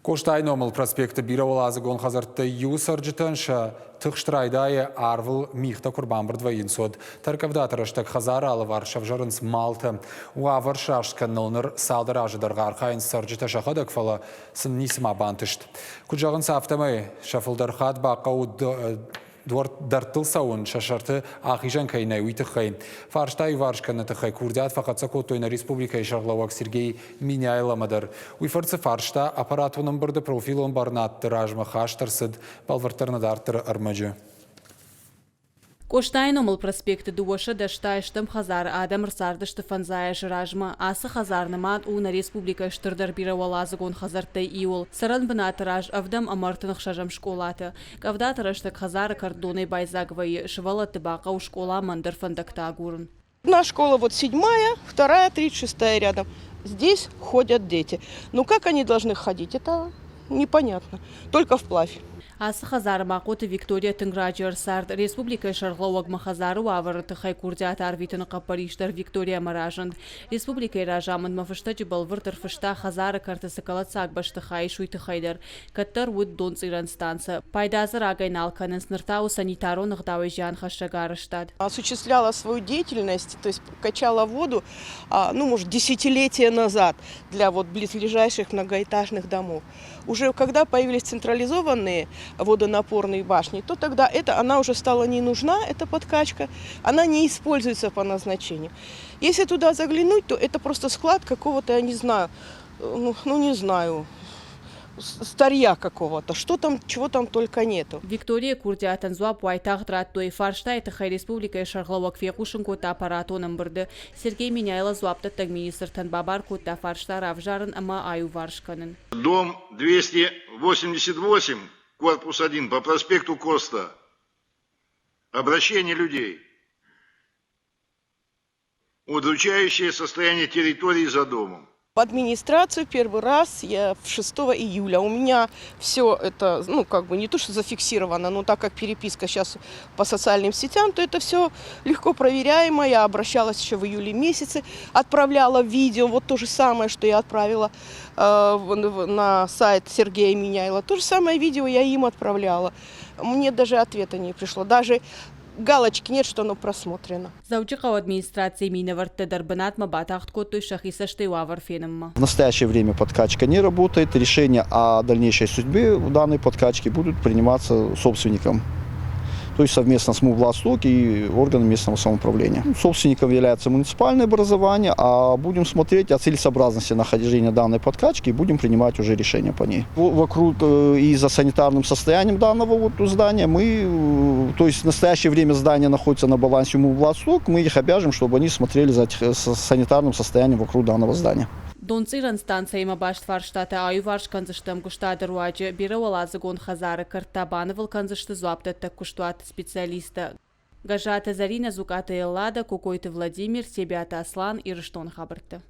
Къостайы номыл проспекты бирӕуӕладзыгон хӕдзӕрттӕй иуы цӕрджытӕн сӕ тыхст райдайы арвыл мигътӕ куы рбамбырд вӕййынц, уӕд. Тӕрккъӕвдаты рӕстӕг хӕдзары алыварс сӕвзӕрынц малтӕ. Уавӕр сраст кӕныныл ныр цалдӕр азы дӕргъы архайынц цӕрджытӕ сӕхӕдӕг, фӕлӕ сын ницыма бантыст. Куыд зӕгъынц, афтӕмӕй сӕ фылдӕр хатт бахъӕуы дӕрдтыл цӕуын, сӕ сӕрты ахизӕн кӕй нӕй, уый тыххӕй. Фарста иуварс кӕныны тыххӕй курдиат фӕхӕццӕ кодтой нӕ республикӕйы сӕргълӕууӕг Сергей Меняйломӕ дӕр. Уый фӕрцы фарста аппаратон ӕмбырды профилон бӕрнадты размӕ хаст ӕрцыд бӕлвырддӕр нӕ дарддӕры ӕрмӕджы. Къостайы номыл проспекты 200 стӕм хӕдзары адӕм ӕрцардысты фӕндзай азы размӕ. Ацы хӕдзар нымад у нӕ республикӕйы стырдӕр бирӕуӕладзыгон хӕдзӕрттӕй иуыл. Цӕрӕн бынаты раз ӕвдӕм ӕмӕ 36-ӕм скъолаты. Къӕвдаты рӕстӕг хӕдзары кӕрт донӕй байдзаг вӕййы, сывӕллӕтты бахъӕуы скъоламӕ ӕндӕр фӕндӕгтӕ агурын. Наша школа вот седьмая, вторая, 36-я рядом. Здесь ходят дети. Но как они должны ходить, это непонятно. Только вплавь. Ацы хӕдзары Махъоты Виктория тынг раджы ӕрцард. Республикӕйы сӕргълӕууӕгмӕ хӕдзары уавӕры тыххӕй курдиат арвитыны хъӕппӕрис дӕр Викториямӕ разынд. Республикӕйы разамындмӕ фыстӕджы бӕлвырд ӕрфыста, хӕдзары кӕрты цы кӕлӕддзаг бӕстыхай ис, уый тыххӕй дӕр. Кӕддӕр уыд донцъирӕн станцӕ. Пайда дзы рагӕй нал кӕнынц, ныр та у санитарон ӕгъдауӕй зианхӕссӕг арӕзтад. Осуществляла свою деятельность, то есть качала воду, ну, может, десятилетия назад для вот близлежащих многоэтажных домов. Уже когда появились централизованные водонапорные башни, то тогда это, она уже стала не нужна, эта подкачка, она не используется по назначению. Если туда заглянуть, то это просто склад какого-то, я не знаю, ну не знаю, старья какого-то, что там, чего там только нету. Викторийы курдиатӕн дзуапп уайтагъд радтой. Фарстайы тыххӕй республикӕйы сӕргълӕууӕг фехъусын кодта аппаратон ӕмбырды. Сергей Меняйло дзуапдӕттӕг министртӕн бабар кодта фарста равзарын ӕмӕ аиуварс кӕнын. Дом 288, корпус 1 по проспекту Коста. Обращение людей. Удручающее состояние территории за домом. В администрацию первый раз я 6 июля. У меня все это, ну, как бы не то, что зафиксировано, но так как переписка сейчас по социальным сетям, то это все легко проверяемо. Я обращалась еще в июле месяце, отправляла видео, вот то же самое, что я отправила на сайт Сергея Меняйло. То же самое видео я им отправляла. Мне даже ответа не пришло. Даже галочки нет, что оно просмотрено. Дзӕуджыхъӕуы администрацийы минӕвӕрттӕ дӕр бынатмӕ батагъд кодтой сӕхи цӕстӕй уавӕр фенынмӕ. В настоящее время подкачка не работает. Решения о дальнейшей судьбе данной подкачки будут приниматься собственником. То есть совместно с МУВЛАСТОК и органами местного самоуправления. Собственником является муниципальное образование, а будем смотреть о целесообразности нахождения данной подкачки и будем принимать уже решение по ней. Вокруг и за санитарным состоянием данного вот здания мы, то есть в настоящее время здание находится на балансе МУВЛАСТОК, мы их обяжем, чтобы они смотрели за санитарным состоянием вокруг данного здания. Донцъирӕн станцӕимӕ баст фарстатӕ аиуварс кӕндзысты ӕмгуыстады руаджы. Бирӕуӕладзыгон хӕдзары кӕрт та банывыл кӕндзысты дзуапдӕттӕг куыстуаты специалисттӕ. Гӕззаты Зӕринӕ, Дзукъаты Эллада, Кокойты Владимир, Тебиаты Аслан, Ирыстоны хабӕрттӕ.